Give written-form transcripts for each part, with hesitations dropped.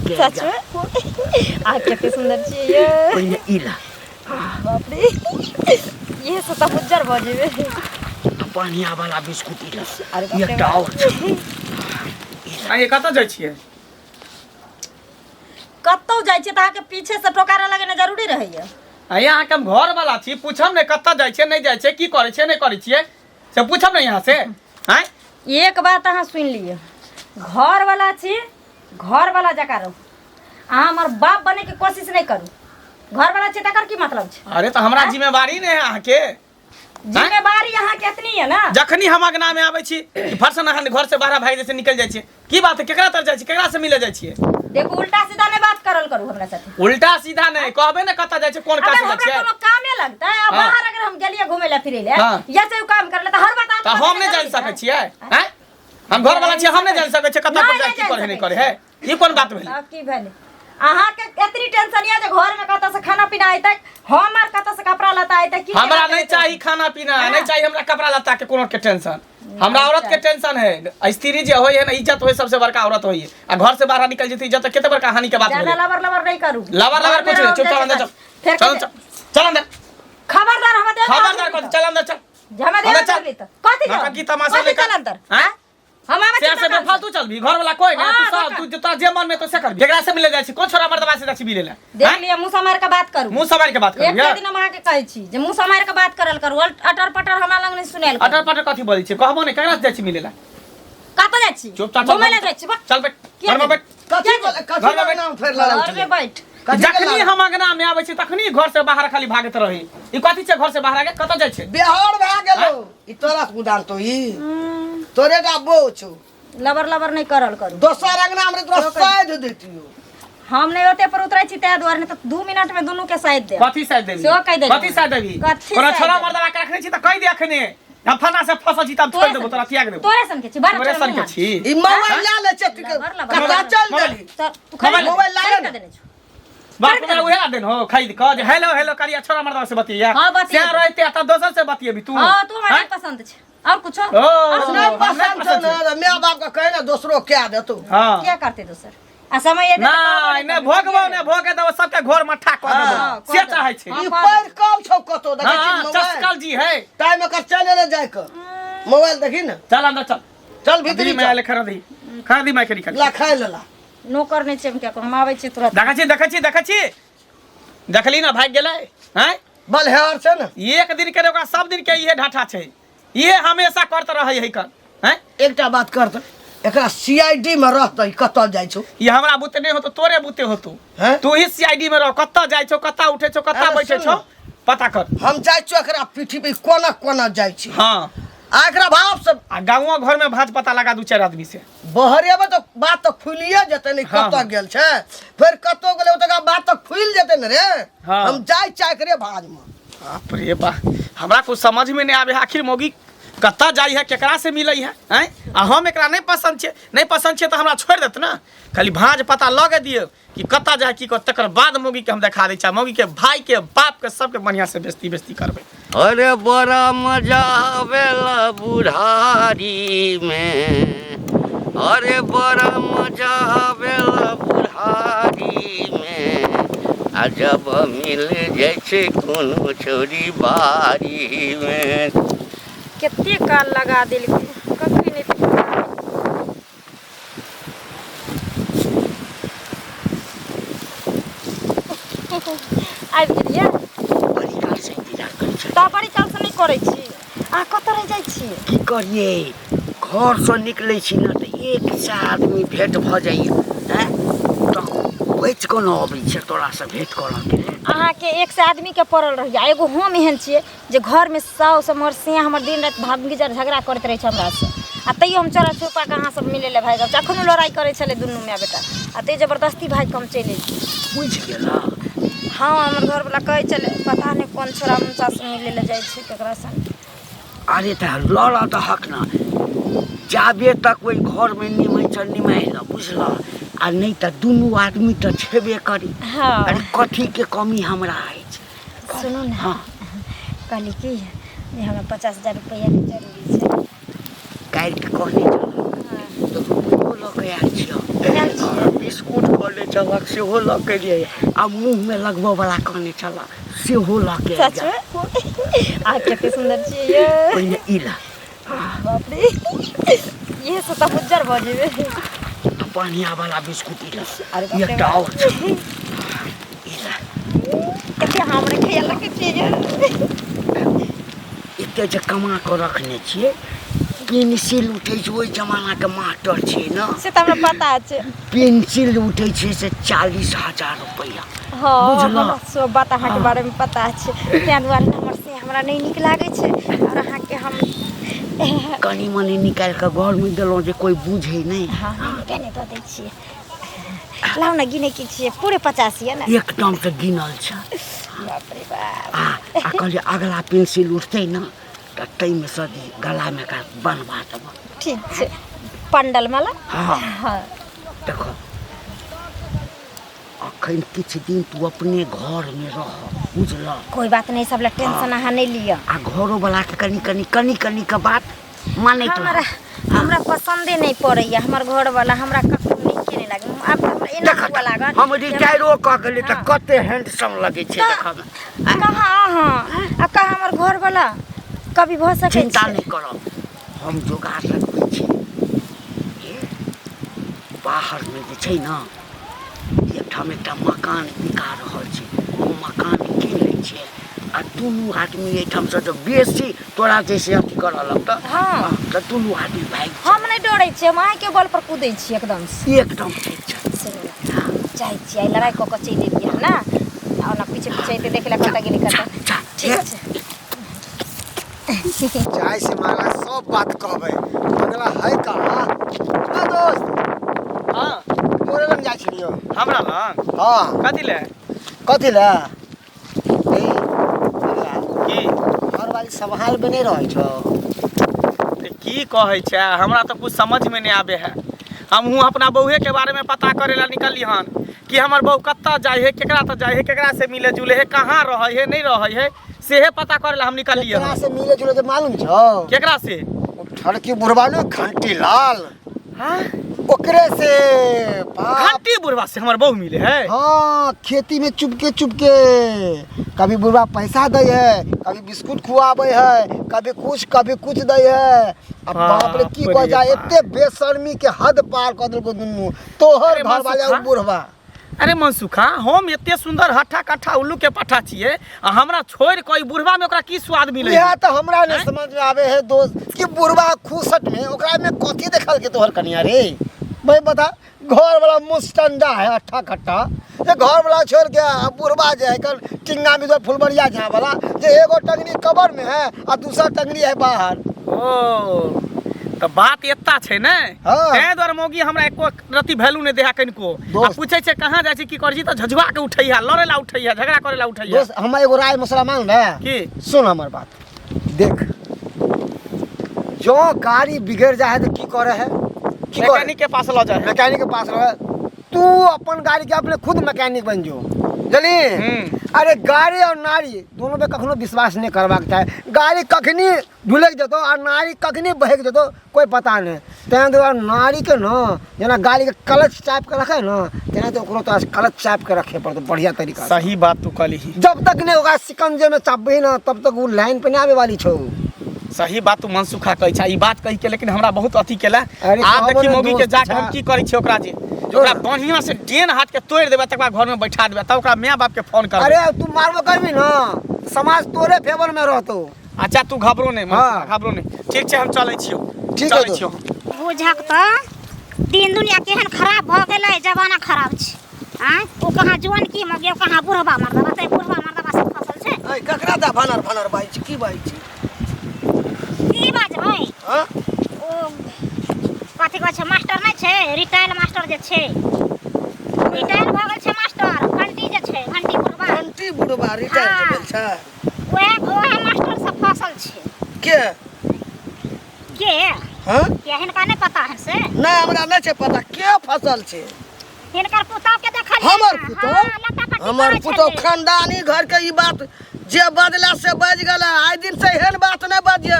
के सच में आ कते सुंदर छियै ये। पहिने ई ला। बाप रे, ये से तऽ उज्जर भऽ जेबै। बढ़िया वाला बिस्कुट ई ला। अरे बाप रे। एकटा और छै। आइए, कतऽ जाइ छियै? कतौ जाइ छियै तऽ अहाँके पीछे से टोकारा लगेना जरूरी रहैया? आइए, अहाँके हम घर वाला छी, पूछब ने कतऽ जाइ छियै, नहि जाइ छियै, की करै छियै, नहि करै छियै, से पूछब ने यहाँ से? आँय, एक बात अहाँ सुनि लिअ, घर वाला छी, घर वाला जकाँ रहू। अहाँ हमर बाप बने के कोशिश नहि करू। घर वाला छी तकर की मतलब छै? अरे, तऽ हमरा जिम्मेवारी नहि है अहाँके? जिम्मेवारी अहाँके एतनी है ना। जखनी हम अंगना में आबै छी, फरसन अहाँ घर से बाहर भागि जाइ छै, निकलि जाइ छियै। की बात है? केकरा तर जाइ छी, केकरा से मिले जाइ छियै? देखू, उल्टा सीधा नहि बात करल करू हमरा साथे। उल्टा सीधा नहि कहबै ने, कतऽ जाइ छै, कोन काज अगर से जाइ हमरा छियै। कोनो कामे लगतै आ बाहर अगर हम गेलियै घुमै लए फिरै लए या चाहे काम करे लए, तऽ हर बात तऽ हम नहि जानि सकै छियै? आँय, हम घर वाला छियै, हम नहि जानि सकै छियै कतऽ पर नहि, जाइ, की नहि करे, जानि नहि करे है? ई कोन बात भेलै? तब की भेलै? अहाँके एतनी टेंशन यऽ जे घर में कतऽ से खाना पीना अयतै, हम आर कतऽ से कपड़ा लत्ता अयतै, की हमरा केना नहीं हेतै? चाही खाना पीना, नहीं चाहिए हमरा कपड़ा लत्ता के कोनो के टेंशन। हमरा औरत के टेंशन है। स्त्री जे होय है ना, इज्जत होय, सबसे बड़का औरत होय है। आ घर से बाहर निकल जेतै इज्जत, तऽ कते बड़का हानि के बात ज्यादा भेलै। लबर लबर नहीं करू। लबर लबर घर में कुछ नहीं। रहू, चुपचाप अंदर जैसे चल। फेर चल। कते- चल, चल अंदर। खबरदार, हमरा देह में खबरदार हाथ कथी? नहीं। चल अंदर चल। हमरा देह में अंदर चल। धरली तऽ कथी नौटंकी जाउ? तमाशा कथी लेकर चल अंदर? आँय? हम आबै से छी से दोकान से। फालतू चल भी घर वाला कोई ना। हाँ, तू सब दोकान। तू जता जे मन में तो से कर। केकरा से मिले जाइ छी, कोन छोरा मर्दवा से जाइ छी मिले ला? देख लिअ, मुँह सम्हारि के बात करू। मुंह संभाल के बात एक करू। दिन हम अहाँके कहै छी जे मुँह सम्हारि के बात करल करू, अटर पटर हमरा लग नहि सुनायल करू। अटर पटर कथी बोलै छी? कहबो ने, केकरा से जाइ छी मिले ला? कतऽ जाइ छी? चुपचाप चल। घुमै लए जाइ छी, बा। चल बैठ। किया घर में बैठ। कथी बोले? कथी घर में बैठ। नाम फेर लड़ाई घर उठलै? में बैठ। कथी के जखनी लड़ाई? हम अंगना में आबै छी तखनी घर से बाहर खाली भागैत रही। ई कथी छै? घर से बाहर आगे कतऽ जाइ छै? बिहार भए गेलो ई तोरा कुदान तो ई तोरे टा बो छौ। लबर लबर नहि करल करू। दोसर अंगना में तोरा साइज देतियो। हम नहि ओते पर उतरै छी ताहि दुआरे, नहि तऽ 2 मिनट में दुनू के साइड देब। कथी साइड देबी? सेहो कहि देली। कथी साइड देबी? कथी कोना साइड छोरा देबी? मर्दवा के रखने छी तऽ कहि दे अखने, हम फना से फसल छी तब छोड़ि देबो तोरा, त्याग देबो। तोरे सन के छी बड़। तोरे सन के छी। ई मोबाइल ला ले छै तू। लबर लबर। कतऽ चल मोबाइल। देली? तू खरीद मोबाइल ला खरीद ले। के देने छौ। बाप रे, उहे देन हो खरीद क जे हेलो हेलो करिया छोरा मर्दवा से बतिया। हाँ, बतिया। से रहते त दोसर से बतियेबी तू? हाँ, तू हमरा हाँ? नहि पसंद छै और कुछो। ओ नहि हमरा पसंद छौ छै। ने, माय बाप के कहे ने, दोसरो कए देतौ। हाँ। क्या करते दोसर आ समय एतै तऽ कहबो नहीं नहीं करबै। भोगबो ने, भोगे देबो, सबके घर मट्ठा कऽ देबो। हाँ, कऽ से देबो। चाहै छै। हाँ। ई पैर कल छौ कतौ देखै छी हाँ मोबाइल। चस्कल जी है। टाइम एकर चल एलै जाय के मोबाइल देखी ने। चल अंदर चल। चल भीतरी मैं चल। आले खरीदी खरीदी मैं के निकल। ला खाइ लेला। नौकर नहि छै हम क्या करू, हम आबै छी तुरंत। देखै छी, देखै छी, देखै छी, देखली ना, भागि गेलै हैं। बलहेर छै ने। एक दिन के ओकरा सब दिन के इहे ढाठा छै, इहे हमेशा करत रहै है कन हैं। एकटा बात कर तऽ एकरा सीआईडी में रहतै, कतऽ जाइ छौ? ई हमरा बुते नहि होतो, तोरे बुते होतो। हैं? तू ही सीआईडी में रह, कतऽ जाइ छौ, कतऽ उठै छौ, कतऽ अरे बैठै सुन छौ, ने। पता कर। हम जाइ छियौ एकरा पीठी पे, कोना कोना जाइ छी आ एकरा भाव से। आ गाँवो घर में भाज पता लगा दू चारि आदमी से। बहरेबै तऽ बात तऽ खुलिए जेतै ने। हाँ, कतऽ हाँ। गेल छै, फेर कतऽ गेलै, ओतऽ बात तऽ खुलि जेतै ने रे। हाँ। हम जाइ छियै एकरे भाजमे। बाप रे बा, हमरा कुछ समझ में नहीं आवे है, आखिर मौगी कतऽ जाइ है, केकरा से मिलै है? आँय, आ हम एकरा नहि पसंद छियै, नहि पसंद छियै तऽ हमरा छोड़ि देत ने। खाली भाँज पता लऽ दियौ कि कतऽ जाइ, की कर, तकर बाद मौगी के हम देखा दै छियै। मौगी के भाई के बाप के सबके बढ़िया से बेइज्जती बेइज्जती करबै। अरे, बड़ा मजा आवेला बुढ़ारी में, अरे बड़ा मजा आवेला बुढ़ारी में, आ जब मिल जाइ छै कोनो छौरी बारी में। कते काल लगा देलकै, कखनी नहि आबि गेलियै। बड़ी काल से इंतजार करै छी। तऽ बड़ी कालसँ नहि करै छी। अहाँ कतऽ रहि जाइ छी? की करियै, घरसँ निकलै छी ने तऽ 100 आदमी भेंट भऽ जाइए। आँय, तऽ बचि कऽ ने अबै छै तोरासँ भेंट करऽके लेल। अहाँके 100 आदमीके पड़ल रहैए, एगो हम एहन छियै जे घरमे साउस हमर सिया हमर दिन राति भागिजर झगड़ा करैत रहै छै हमरासँ, आ तैयो हम चोरा छुपा कऽ अहाँ सब मिलै लए भागि आबै छी। अखनो लड़ाइ करै छलै दुनू माय बेटा, आ तैयो जबरदस्ती भागि कऽ हम चलि अयली। बुझि गेलऽ? हँ, हमर घरवला कहै छलै, पता नहि कोन छोरा मुनचासँ मिलै लए जाइ छै, ककरा संग। अरे, तऽ लड़ऽ दहक ने। जाबे तक ओहि घरमे निमहै निमाहि लऽ, बुझलऽ? आ नहि तऽ दुनू आदमी तऽ छेबे करी। अरे, कथीके कमी हमरा अछि? सुनू ने। हँ। कहली कि जे हमरा 50,000 रुपैआके जरूरी छै। काल्हि कहने छलहुँ तऽ रुपैओ लऽ कऽ आयल छियौ। आयल छियै? बिस्कुट कहने छलक सेहो लऽ के एलियै आ मुँहमे लगबऽ वला कहने छलक सेहो लऽ के सच में आ कते सुंदर छियै ये पहिने ई ला। बाप रे, ये से तऽ उज्जर भऽ जेबै। बढ़िया वाला बिस्कुट ई ला। अरे बाप रे। एकटा और छै, ई ला। कते हमरा ख्याल रखै छियै ये। एते जे कमा कऽ रखने छियै, पेंसिल उठै छै, ओहि जमानाके मास्टर छियै ने। से तऽ हमरा पता छै। पेंसिल उठै छै से 40,000 रुपैआ। हँ। बुझलह? हमरा सब बात अहाँके बारेमे पता छै, ताहि दुआरे हमर से हमरा नहि नीक लागै छै। आओर अहाँके हम कनि मनि निकालि कऽ घरमे देलहुँ जे कोइ बुझै नहि। हँ, नहि दऽ दै छियै, लाउ ने। गिने की छियै? पूरे 50 यऽ ने? एकदम से गिनल छै। बाप रे बाप। आ कहलियै अगला पेंसिल उठतै ने तऽ ताहिमे सँ गलामे एकरा बनवा देबऽ। ठीक छै, पंडल माला। हँ। हँ। देखो, अखन किछु दिन तू अपने घरमे रह, बुझलह? कोइ बात नहि, सब लए टेंशन अहाँ नहि लिअ। आ घरो वाला के कनि कनि कनि कनि के बात मानैत हमरा रह। हमरा पसन्दे नहि पड़ैया हमर घरवाला, हमरा कखनो नीके नहि लागै। आब तऽ हमरा एना देख हुअ लागल हम जे रिटायरो कऽ गेली तऽ हँ। कते हैंडसम लगै छै देखऽमे। कहाँ अहाँ आ कहाँ हमर घरवाला, कभी भऽ सकै चिंता छै? नहि करब, हम जोगाड़ लगबै छी। ए, बाहरमे जे छै ने एकठाम एकटा मकान बिका रहल छै, ओ मकान कीन लै छियै आ दुनू आदमी एहिठामसँ जब बेसी तोरा जैसे अथी करऽ लगतऽ हँ। तऽ दुनू आदमी भागि हम नहि डरै छियै, हम अहाँके बल पर कूदै छियै एकदम से। एकदम ठीक छै। सुनू ने, चाहै छियै आइ लड़ाइ कऽ कऽ चलि अबियै हम ने, आ ओना पीछे पीछे अयतै, देख ले कतऽ गेलै कतऽ। जा। ठीक छै। चाय से माला सब बात कहबै, बंगला है कहाँ? हाँ दोस्त। हँ। तोरे लग जाइ छलियौ। हमरा लग? हाँ। कथी ले? कथी ले? ए बंगला। की? घरवाली सम्हाल में नहीं रहै छौ। ते की कहै छै, हमरा तऽ कुछ समझमे नहि आबै है। हमहूँ अपना बौहे के बारेमे पता करे ला निकलली हन कि हमर बहू कतऽ जाइ है, केकरा तऽ जाइ है, केकरा से मिले जुले है, कहाँ रहै है, नहि रहै है, सेहे पता करे ला हम निकलली केकरा हन। से मिले जुले जे मालूम छौ? केकरा से? ओ ठड़की बुढ़वा ने, घंटी लाल। हाँ? ओकरे से बाप। घंटी बुढ़वा से हमर बहू मिले है? हाँ, खेती में चुपके चुपके कभी बुढ़वा पैसा दै है, कभी बिस्कुट खुआबै है, कभी कुछ कभी कुछ दै है। आ बाप रे, की बाप कह रे जाय, बाप। एते बेशर्मी के हद पार कऽ देलको दुनू तोहर अरे घर वाले मनसुखा। बुढ़वा। अरे मनसुखा, हम एते सुंदर हट्ठा कट्ठा उल्लू के पट्ठा छियै आ हमरा छोड़ि कऽ ई बुढ़वा में ओकरा की स्वाद मिलै इएह तऽ हमरा नहीं समझ में आवे है दोस्त कि बुढ़वा खुसट में ओकरा में कथी देखल के तोहर कनिया रे? भाई बता, घर वाला मुस्टंडा है अट्ठा खट्टा, जे घर वाला छोड़ के आ बुढ़वा जे है कल टिंगा में जो फुलबरिया झा वाला, जे एगो टंगनी कबर में है आ दूसरा टंगनी है बाहर। ओ तऽ बात एत्ता छै ने? हाँ। ताहि दुआरे मौगी हमरा एको रति वैल्यू नहि देहा कनिको आ दोस्त। पूछै छै कहाँ जाइ छी, की करै छी, तऽ झझुआ के उठैया, लड़ै ला उठैया, झगड़ा करै ला उठैया। दोस्त, हम एगो राय मसला मांग रहे। की? सुन हमर बात, देख, जो गाड़ी बिगड़ जाए है तो की करे है? की करे? मैकेनिक के पास लऽ जाइ है। मैकेनिक के पास रहे। तू अपन गाड़ी के अपने खुद मैकेनिक बन जो, जली। अरे गाड़ी और नारी दोनों पे कखनो विश्वास नहीं करबाक चाही। गाड़ी कखनी ढुलकि जेतौ आ नारी कखनी बहकि जेतौ, कोई पता नहीं। तें दुआरे नारी के न जेना गाड़ी के क्लच चापि के रखे न, तेना तो ओकरो तोरा क्लच चापि के रखे पड़तौ बढ़िया तरीका से। सही बात तू कहली। जब तक नहीं ओकरा सिकंजे में चापबही न, तब तक वो लाइन पे नहीं आवे वाली छौ। सही बात तू मनसुखा कहै छै। ई बात कहि के लेकिन हमरा बहुत अथी केला। अरे आब कहबो देखी ने मौगी के दोस्त जाके हम छा। की करै छियै ओकरा, जे ओकरा बढ़िया से डेन हाथ के तोड़ि देबै, तकर बाद घर में बैठा देबै, तब ओकरा माय बाप के फोन करबै। अरे तू मारबो करबी न, समाज तोरे फेवर में रहतो। अच्छा, तू घबरो नहीं मनसुखा। हाँ। घबरो नहीं, ठीक छै, हम चलै छियौ। ठीक है चलै दोस्त। छियौ। बुझक तऽ दिन दुनिया केहन खराब भऽ गेलै, जमाना खराब छै। आँय, ओ कहाँ जुआन की मगे, ओ कहाँ बुढ़बा मर्दबा, तऽ बुढ़बा मर्दबा सब फसल छै। ऐ ककरा दा भनर भनर बाजै छी? की बाजै छी? की बाजबै? हाँ? ओ कथी कहै छै, मास्टर नहि छै, रिटायर मास्टर जे छै, रिटायर भऽ गेल छै मास्टर घंटी जे छै, घंटी बुढ़बा। घंटी बुढ़बा रिटायर जे भेल छै? वएह वएह मास्टर सब फसल छै। के? के? हाँ? के हिनका नहि पता है से? नहि, हमरा नहि छै पता के फसल छै। हिनकर पुतौह के देखलियै। हमर पुतौह? हाँ, लत्ता-पत्ती हमर करै पुतौह छलै। खानदानी घर के ई बात जे बजला से बज गेला, आइ दिन से एहन बात नहि बजिय।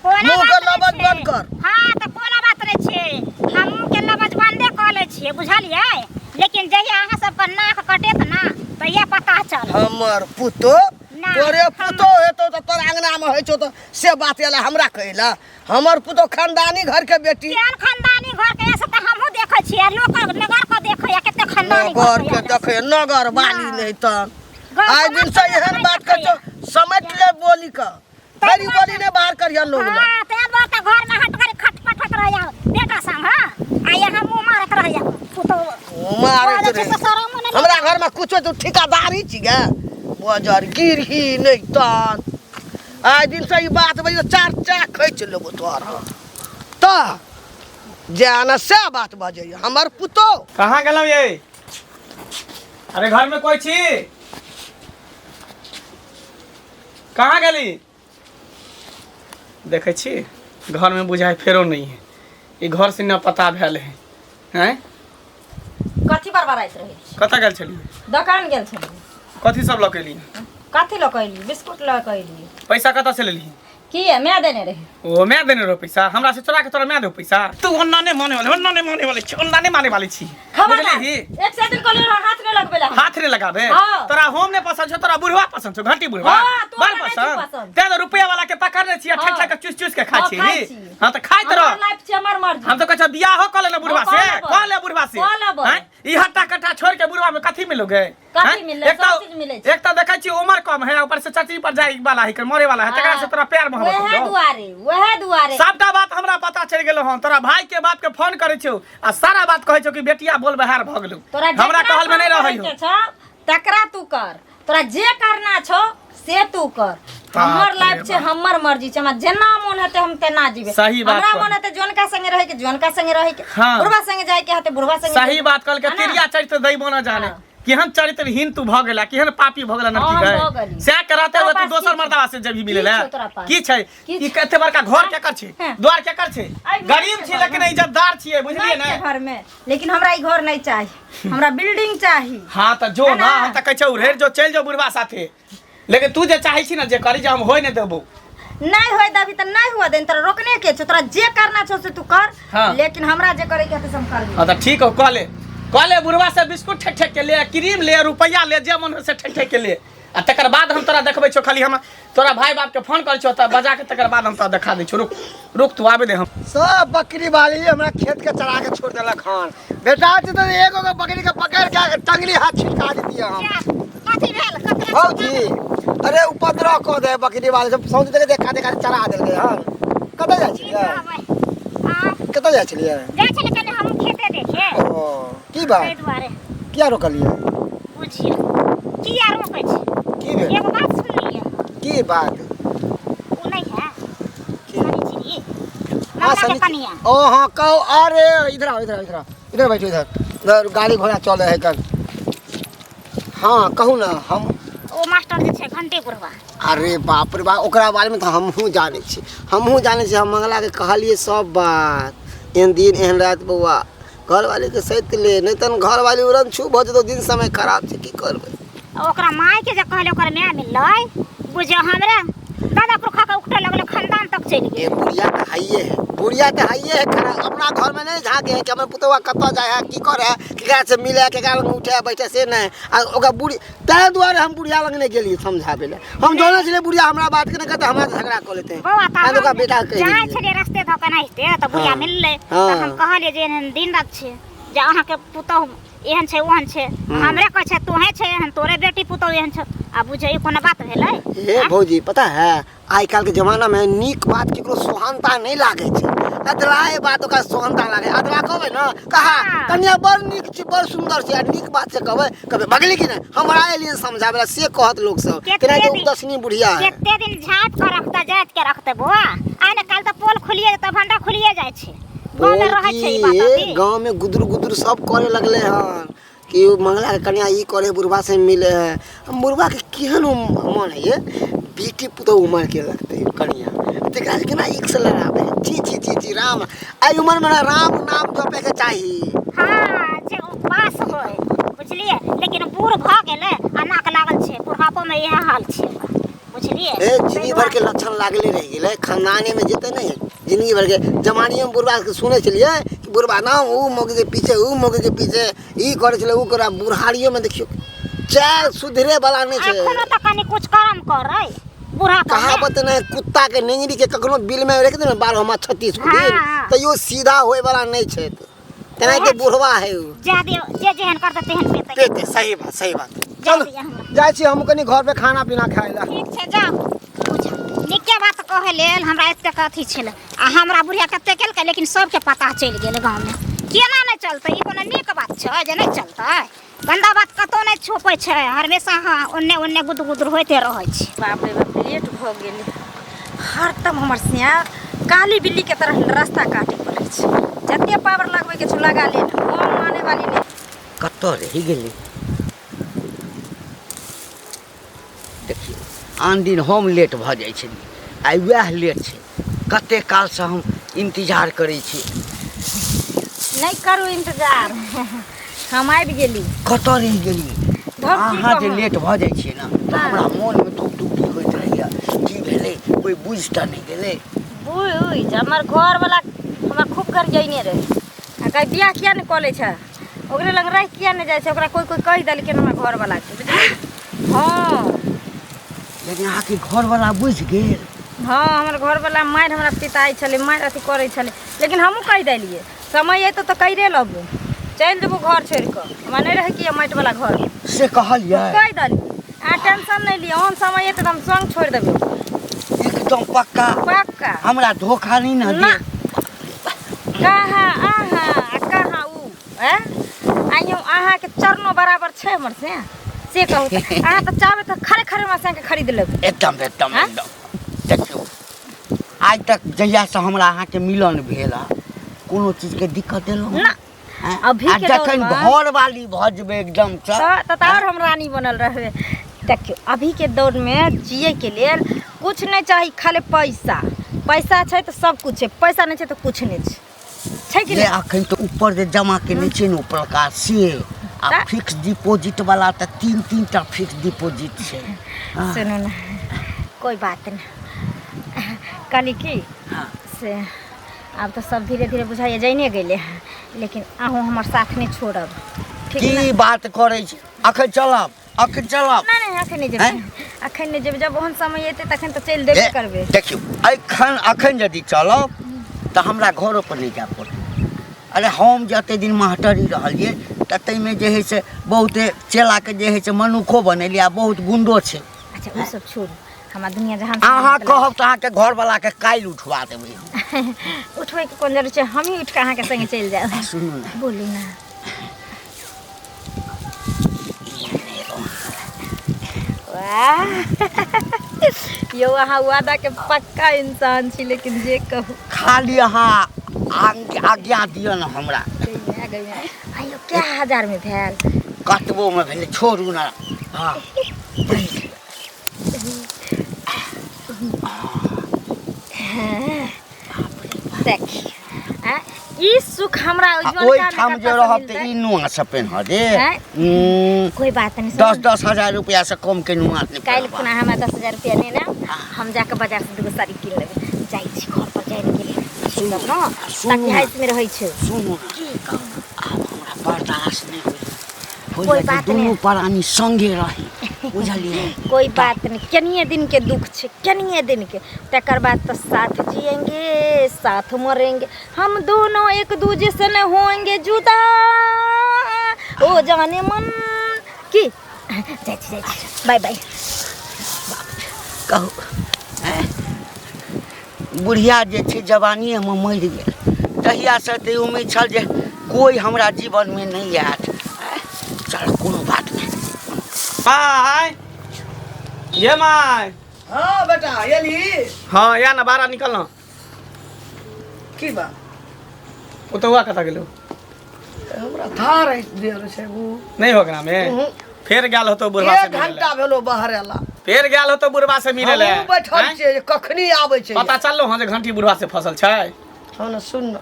कोना मुँह के बात नहि लबज छै। बंद कर। हाँ, तऽ कोना बात नहि छै, हम के लबज बंदे कऽ कऽ लै छियै बुझलियै लेकिन जहिया अहाँ सबके नाक कटेत ना तहिया पता चल हमर पुतो ना, तोरे हम- पुतो हेतौ तऽ तोरा अंगना में होइ छौ तऽ से बात एला हमरा कहैला हमर पुतो खानदानी घर के बेटी केहन खानदानी घर के से तऽ हमहूँ देखै छियै लोक नगर के देखैया कते खानदानी नगर के घर देखे नगर वाली ना। नहीं तऽ घर आइ समाज दिन से के एहन नहीं बात कहै देखैया। छौ समझ ले बोली के ताहि बड़ी दुआरे बोली ने बाहर करिया लोग लग। हाँ ते बात तऽ घर में हट कर खटपटत रहैया बेटा संग हाँ आ यहाँ मुँह मारत रहैया पुतो मारैत बोलै छै रहे से शरमो नहि हमरा घर में कुछो तू ठिकादारी छी गे बजर गिरही नहीं तन आइ दिन से ई बात बजे चार चार खैच लेबो तोहर हम तऽ जाना से बात बजैया हमर पुतो कहाँ गेलहुँ ये अरे घर में कोई छी कहाँ गेली देखै छी घर में बुझाइ फेरो नहीं है ई घर से न पता भेल है हैं कथी बड़बड़ाइत रहै छी कतऽ गेल छलियै दोकान गेल छलियै कथी सब लऽ के एली कथी लऽ कऽ एलियै बिस्कुट लऽ कऽ एलियै पैसा कतऽ से लेली की है मैं देने रहे ओ मैं देने रहो पैसा हमरा से चोरा के तोरा मैं दो पैसा तू ओन्ना नहीं माने वाले ओन्ना नहीं माने वाले छी ओन्ना नहीं माने वाले छी खबरदार बुझलिही एक से दिन कहलियै रह, हाथ नहीं लगबे ला हाथ नहीं लगाबे हाँ। तोरा होम नहीं पसंद छौ तोरा बुढ़वा पसंद छौ घंटी बुढ़वा हाँ, तोरा बड़ नहीं छौ पसंद पसंद। ते तो रुपया वाला के पकड़ने छी ठक हाँ। ठक के चूस चूस के खाइ हाँ, छी खाइ छी। हां त खाइत रह हमर लाइफ छै हमर मर्जी हम तो कहै छौ बियाहो कऽ ले ने बुढ़वा हाँ, से कऽ लेबै। कऽ ले बुढ़वा से कऽ लेबै। हैं ई हट्टा कट्टा छोड़ के बुढ़वा में कथी मिलोगे कथी हैं? मिललै? एक सब चीज मिलै छै। एक तऽ देखै छी उमर कम है ऊपर से चचरी पर जाय वाला है मरे वाला है तकरा से तोरा प्यार मोहब्बत वएह हो दुआरे वएह दुआरे सबटा बात हमरा पता चलि गेलो हन तोरा भाई के बाप के फोन करै छौ आ सारा बात कहै छौ कि बेटिया बोल बहार भऽ गेलौ तोरा हमरा जेकरा कहल में नहीं फोन रहै हो करैके छौ तकरा तू कर तोरा जे करना छौ से तू कर बाप हमर रे लाइफ छै बाप। हमर मर्जी छै हमरा जेना मोन हेतै हम तेना जीबै सही बात हमरा कहली। मोन हेतै जोनका संगे रहै के जोनका संगे रहै के हाँ। बुढ़वा संगे जाय के हेतै बुढ़वा संगे सही बात कहल के है ना? तिरिया चरित्र दैबो न जाने हाँ। केहन चरित्रहीन तू भऽ गेला केहन पापी भऽ गेला हाँ, नरकी हम भऽ गए गेली। सएह के रहते हुए तोरा तू पास दोसर की छै? मर्दवा से जब मिले की ले छौ तोरा पास? की छै की ई छै? कते बड़का घर केकर छै हाँ। द्वार केकर छै आइ गरीब मारि छी छै लेकिन घरमे। इज्जतदार छियै बुझलियै नहि ने छै घर में लेकिन हमरा ई घर नहीं चाही हमरा बिल्डिंग चाही हाँ तऽ जो है ना ना? हम तऽ कहै छौ उड़ेर जो चलि जो बुढ़वा साथे लेकिन तू जे चाहै छी ने जे करी जे हम होय नहि देबौ नहीं होय देबी तऽ नहीं हुआ देन तोरा रोकने के छौ तोरा जे करना छौ से तू कर हाँ। लेकिन हमरा जे करे के हेतै से हम करबे हाँ तऽ ठीक हो कह ले कह ले बुढ़वा से बिस्कुट ठेक ठेक के ले क्रीम ले रुपैआ ले जे मन हो से ठेक ठेक के ले आ तकर बाद हम तोरा देखबै छौ खाली हम तोरा भाई बाप के फोन करै छौ तऽ बजा के तकर बाद हम तोरा देखा दै छौ रुक रुक तू आबे दे हम सब बकरी वाली हमरा खेत के चरा के छोड़ देलक हन बेटा जी तो एगो के बकरी के पकड़ के टंगली हाथ छिटका देती हम कथी भेल ककरा भौजी अरे उपद्रव कऽ दे बकरी वाले सब सौंसे देखे देखा देखा चरा देलकै हन कतऽ जाइ छलियै आ कतऽ जाइ छलियै जाइ छलै कनि हम खेते देखे ओ की बात ताहि दुआरे किया रोकलियै बुझियौ किया रोकै छी की भेल एगो बात सुनलियै की बात ओ नहि है की सनी जी हाँ ममता के सनी कनिया ओ हाँ कहो अरे इधर आओ इधर आओ इधर आओ इधर बैठो इधर इधर गाड़ी घोड़ा चले है कल हाँ कहू ना हम ओ मास्टर जे छै घंटे बुढ़वा अरे बाप रे बाप ओकरा बारेमे तऽ हमहूँ जानै छी हमहूँ जानै छी हम मंगलाके कहलियै सब बात एहन दिन एहन राति बौआ घरवालीके सैत ले नहि तहन घरवाली उड़न छू भऽ जेतौ दिन समय खराब छै की करबै ओकरा मायके जे कहले ओकर माय मिललै बुझियौ हमरे दादा पुरखा के उकटे लगलै खानदान तक चलि ए गेल बुढ़िया तऽ हाइए है बुढ़िया तऽ हाइए है खराब अपना घरमे नहि झाँके है कि हमर पुतौआ कतऽ जाइ है की करे है केकरा से मिले है केकरा लग उठे है बैठे से नहि आ ओकरा बुढ़ी ताहि दुआरे हम बुढ़िया लग नहि गेलियै समझाबै लए हम जानै छलियै बुढ़िया हमरा बात के नहि कहतै हमरा से झगड़ा कऽ लेतै बौआ तैं तऽ ओकरा हम बेटा कहि जाइ देलियै छलियै रस्ते धऽ कऽ एनाहिते तऽ बुढ़िया हाँ। मिललै हाँ। तऽ हम कहलियै जे एहन एहन दिन रात छै जे अहाँके पुतहु एहन छै ओहन छै हमरे कहै छै तोहे छै एहन तोरे बेटी पुतहु एहन छै आ बुझै ई कोनो बात भेलै हे भौजी पता है आइ काल्हिके जमानामे नीक बात केकरो सोहनता नहि लागै छै अदलाए बात ओकरा सोहनता लागै अदला कहबै ने कहा हाँ। कनिया बड़ नीक छै बड़ सुन्दर छै आ नीक बात से कहबै कहबै भगली कि नहि हमरा एलियन समझाबै ला से कहत लोक सब कते केनाहिते दिन- उपदर्शनी बुढ़िया है कते दिन झाँप के रखते जाइत के रखते बौआ आइ ने काल्हि तऽ पोल खुलिए जेतै भंडा खुलिए जाइ छै गाँवमे बोल रहै छै ई की बात अभी गाँव में गुदुर गुदुर सब करे लगले हन कि ओ मंगला के कन्या ई करे बुढ़वा से मिले है हम बुढ़वा के केहन मन है ये बेटी पुतोह उमर के लगते कन्या तेकरा से केना एक से लड़ाबे छी छी छी छी राम एहि उमर में ना राम नाम जपे के चाही हाँ जे उपास होय बुझलियै लेकिन बूढ़ भऽ गेलै आ नाक लागल छै बुढ़ापो में इएह हाल छै बुझलियै ए जिंदगी भर के लक्षण लागले रहि गेलै खानदाने में जेतै नहि जिंदगी भर के जमानिए में बुढ़वा के सुनै छलियै कि बुढ़बा ना ऊ मौगी के पीछे ऊ मौगी के पीछे ई करै छलै ऊ करै बुढ़ारियो में देखियौ चाल सुधरे वाला नहीं छै। एखनो तऽ कनि कुछ करम करै बूढ़ा कहावत नहीं कुत्ता के नेंगरी के कखनो बिल में रख दे 12 में 36 गो दिन तैयो सीधा होए वाला नहीं छै। तेनाहिते बुढ़वा है ऊ। जादे जे जेहन करतै तेहन पेतै। पेतै, सही बात, सही बात। चलू जाइ छी हम कनि घर पे खाना पीना खाय ला। ठीक छै जाउ। नीके बात कहै लेल हमरा एतेक अथी छलै आ हमरा बुढ़िया कते केलकै लेकिन सबके पता चलि गेलै गाँवमे। केना नहि चलतै? ई कोनो नीक बात छै जे नहि चलतै? गन्दा बात कतौ नहि छुपै छै, हमेशा हाँ ओन्ने ओन्ने गुद गुदुर होइते रहै छै। बाप रे बाप, लेट भऽ गेलै। हरदम हमर सिया काली बिल्ली के तरह रास्ता काटे पड़ै छै। जते पावर लगबै के छौ लगा ले, हम माने वाली नहि। कतऽ रहि गेलै? देखियौ आन दिन हम लेट भऽ जाइ छलियै, आइ वएह लेट छै। कते कालसँ हम इंतजार करै छी। नहि करू इंतजार, हम आबि गेली। कतऽ रहि गेलियै? अहाँ जे लेट भऽ जाइ छियै ने तऽ हमरा मोनमे धुकधुकी होइत रहैए, की भेलै कोइ बुझि तऽ नहि गेलै। बुझि हमर घरवला हमरा खूब गरियने रहै आ कहै बियाह किया नहि कऽ लै छै, ओकरे लग रहि किया नहि जाइ छै। ओकरा कोइ कोइ कहि देलकै हमरा घरवलाके, बुझलियै? हँ। लेकिन अहाँके घरवला बुझि गेल? हँ, हमर घरवला मारि हमरा पिताइ छलै, मारि अथी करै छलै, लेकिन हमहूँ कहि देलियै समय अयतौ तऽ करिए लेबो, चलि जेबो घर छोड़ि कऽ, हमरा नहि रहै कि माटिवला घर। से कहलियै? कहि देलियै। अहाँ टेंशन नहि लिअ, ओहन समय अयतै तऽ हम संग छोड़ि देबै। एकदम पक्का? पक्का। हमरा धोखा नहि ने ना। कहाँ अहाँ आ कहाँ ऊ? आइयो अहाँके चरणो बराबर छै हमर से? से कहू तऽ अहाँ तऽ चाहबै तऽ खरे खरे हमरा संगे खरीद लेबै। एकदम एकदम एकदम। देखियौ आइ तक जहियासँ हमरा अहाँके मिलन भेल हँ कोनो चीजके दिक्कत एलहुँ ना। अभी के जखन घरवाली भऽ जेबै एकदम तऽ तऽ आओर हम रानी बनल रहबै। देखियौ अभी के दौरमे जियैके लेल कुछ नहि चाही, खाली पैसा। पैसा छै तऽ सब कुछ छै, पैसा नहि छै तऽ कुछ नहि छै। छै कि नहि? अखन तऽ ऊपर जे जमा केने छै ने ऊपरका से आ फिक्स डिपॉजिट वाला तऽ 3-3 टा फिक्स डिपॉजिट छै। सुनू ने, कोइ बात नहि। कहली की से आब तऽ सब धीरे धीरे बुझाइए जाइने गेलै हँ, लेकिन अहूँ हमर साथ नहि छोड़ब। ठीक की बात करै छी? अखन चलब, अखन चलब। नहि नहि, अखन नहि जेबै, अखन नहि जेबै। जब ओहन समय एतै तखन तऽ चलि देबे करबै। देखियौ अखन अखन यदि चलब तऽ हमरा घरो पर नहि जाय पड़तै। अरे हम जे एते दिन मास्टरी रहलियै तऽ ताहिमे जे हइ से बहुते चेलाके जे हइ से मनुखो बनेलियै आ बहुत गुंडो छै। अच्छा ओ सब छोड़ू, हमरा दुनिया जहान अहाँ कहब तऽ अहाँके घरवलाके काल्हि उठवा देबै हम। उठबैके कोन जरूरत छै, हमही उठि कऽ अहाँके संगे चलि जायब। सुनू ने, बोलू ने। वाह यौ, अहाँ वादा के पक्का इंसान छी, लेकिन जे कहू खाली अहाँ आज्ञा दिअ ने हमरा। आइयो क्या हजार में भेल? कतबो में भेलै, छोड़ू ने। हाँ देखी ई सुख हमरा ओहिठाम जे रहब तऽ ई नुआ सब पेन्ह दे। कोई बात नहीं, 10-10 हजार रुपया से कम के नुआ नहीं। काल्हि खुना हमरा 10,000 रुपया ने ना, हम जाके बाजार से 2 साड़ी कीन लेबै। जाइ छी घर पर जाइ गेलै ताकि हाइस में रहै छै। सुनू की कहू, आब हमरा बर्दाश्त नहीं होई। कोई बात नहीं, दुनू प्राणी संगे रही, बुझलियै? कोई बात नहीं, कनिए दिन के दुख छै, कनिए दिन के, तकर बाद तो साथ जिएंगे साथ मरेंगे, हम दोनों एक दूजे से न होंगे जुदा, ओ जाने मन की। जाइ छी, जाइ छी, बाय बाय। कहू बुढ़िया जे छै जवानीएमे मरि गेल, तहियासँ तऽ उम्मीद छल जे कोइ हमरा जीवनमे नहि आयत। चल कोनो बात नहि। माय, ये my. हाँ बेटा एली। हाँ या ना, बाहर निकल ना। की बात? ओ तो हुआ कता गेलो? हमरा थार देल छै उ। नहीं हो गना में फेर गेल होतो बुढ़वा से 1 घंटा भेलो बाहर एला, फेर गेल होतो बुढ़वा से मिले ले। हम बैठल छियै कखनी आबै छै पता चललो। हां जे घंटी बुढ़वा से फसल छै। हां ना सुन ना,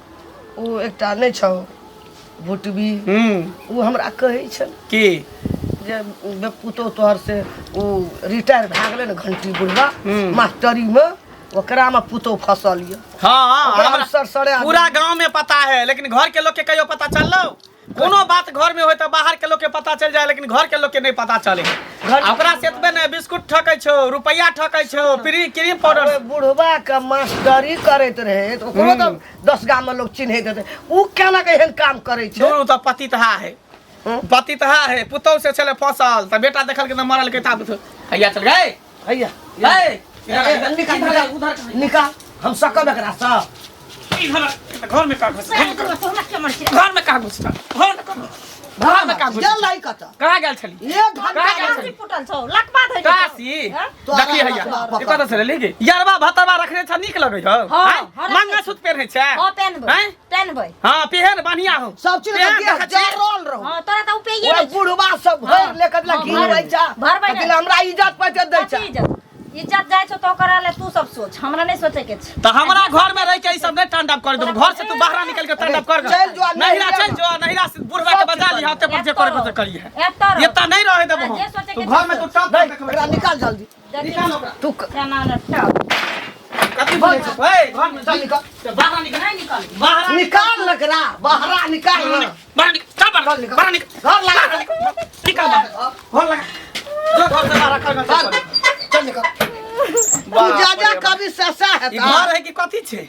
उ एकटा नहि छौ भुटबी, उ हमरा कहै छल की जे पुतोह तोहर से उ रिटायर भए गेलै ने घंटी बुढ़वा मास्टरी में, ओकरा में पुतोह फसल यऽ। हाँ, ओकरा हमरा सरसरे आदमी। पूरा गांव में पता है, लेकिन घर के लोग के कहियो पता चललो? कोनो बात घर में होय तऽ बाहर के लोग के पता चल जाए, लेकिन घर के लोग के नहीं पता चले। आ ओकरा से एतबे नहि, बिस्कुट ठकै छौ, रुपैया ठकै छौ, प्री क्रीम पाउडर। ओए बुढ़वा के मास्टरी करैत रहे तऽ ओकरो तऽ 10 गाम में लोग चिन्हैत हेतै, उ केना के एहन काम करै छै? दुनू तऽ पतितहा है, पतितहा है। पुतहु से छलै फसल तऽ बेटा देखलकै तऽ मरल के ताबत हैया चल गए। हैया हे, इधर निकाल, इधर, उधर निकाल, हम सकब एकरा सब। इधर घर में का घुस, घर में का घुस, घर में का, घर में का घुस। गेल रही कतऽ? कहाँ गेल छली? एक घंटा। कहाँ गेल छली? फुटल छौ लकबा धइल छौ। काशी हाँ? देखी हैया तोरा ई कतऽ छलै लेगे? यरबा भतरबा रखने छ, नीक लगै हौ? हाँ, आँय? हाँ, रखने मंगलसूत्र पेरहे छै? हाँ, पेनबै। आँय? पेनबै। हाँ, पेहन, बढ़िया हो। सब चीज पेहन, के देखै छियै। जरल रहू। हाँ, तोरा तऽ उपयोगी ओए नहि छौ। बुढ़वा सब भरि हाँ, लेके हाँ, घी भरबै। रहै छै। भरबै नहि। कथी लए हमरा इज्जत पैसे दै कथी छै? इज्जत? इज्जत जाइ छौ तऽ ओकरा ले तू सब सोच, हमरा नहि सोचे के छै। तऽ हमरा घर में रह के ई सब नहि तांडव कर देबो। घर से तू बाहर निकल के तांडव कर। चलि जो, नहिरा नहिरा। चलि जो, नहिरा से बुढ़वा के बजा लिहा, ओते पर जे करे के से करिहे। एतऽ रह। एतऽ नहि रहे देबो। जे सोचे तू के घर में सोच। तू टप नहीं, देखबै। एकरा निकाल जल्दी। निकाल ओकरा। तू केना ने टप। कथी बोलै छौ? ए, घर में चल निकाल। चल, बाहर निकल। नहि निकल। बाहर निकाल न एकरा, बाहरा निकाल न। बाहर निकल, चल बाहर चल निकल। बाहर निकल। घर लगा। निकल बाहर, घर लगा। जो घर से बाहर कर, चल, चल निकल। तू जा जा कभी ससा है ई घर है कि कथी छै?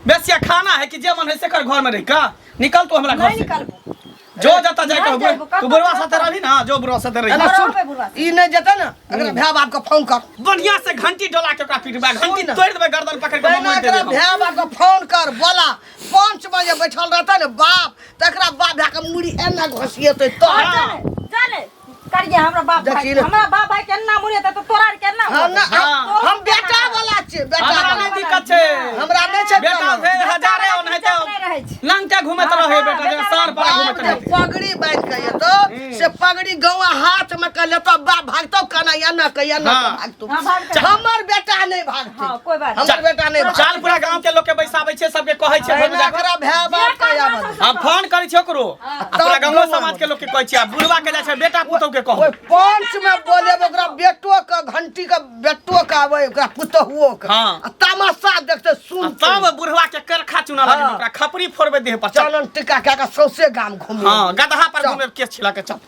बेसिया खाना है कि जे मन है से कर घर में रह का? निकल तू हमरा घर नहि से। निकलबो। जो जता जाय नहि कहबो। जाइबो, तू बुढ़वा साथे रहबी ना, जो बुढ़वा साथे रही। एना सुन, रहबै बुढ़वा ई नहि जेतै ने, एकरा भाय बाप के फोन कर। बढ़िया से घंटी डोला के ओकरा पीटबा, घंटी सुन। तोड़ देबै, गर्दन पकड़ के पहिने ममोड़ि एकरा देबै हम। भाय बाप के फोन कर, बोला 5 बजे बैठल रहतै ने बाप, तकरा बाप भाय के मुड़ी एना घोसिएतै तो। हाँ, चल करिए हमरा बाप भाई, देखी रे। हमरा बाप भाई केना मुड़ेतै तऽ तोरा आर केना हम ना, हाँ। हम बेटा वाला छियै, बेटा हमरा वाला। नहि दिक्कत छै। हमरा नहि छै बेटा कोनो। भेल हजारे, ओनाहिते नहि रहै छै। लंगटे घुमैत हाँ, रहे हाँ, बेटा, जेना बेटा सार पर बाप घुमैत जे रहै। पगड़ी बांधि के एतौ से पगड़ी गौआ हाथ में के लेतौ, बाप भागतौ केना एना के एना के हाँ। भागतौ। हाँ, भागतै। हमर बेटा नहि भागतै। हाँ, कोई बात हमर बेटा नहि भागतै। चल पूरा गांव के लोग के बैसाबै छै, सबके कहै छै एना घर जाके। एकरा भाय बाप के आबऽ दे। हम फोन करै छियै ओकरो, आ पूरा गाँव समाज के लोग के कहै छियै, आ बुढ़वा के जाइ छै बेटा पुतहु के कहू। ओहि पंच में बोलेब ओकरा बेटो के घंटी के बेटो के आबै, ओकरा पुतहुओ के। हाँ। आ तमाशा देखते आ सुन तब बुढ़वा के करखा चुना लगेबै, हाँ। ओकरा खपरी फोड़बै देह पर। चल। चानन टीका कए के सौंसे गाम घुमे। हाँ, गदहा पर चल। घुमे केस छिला के। चल।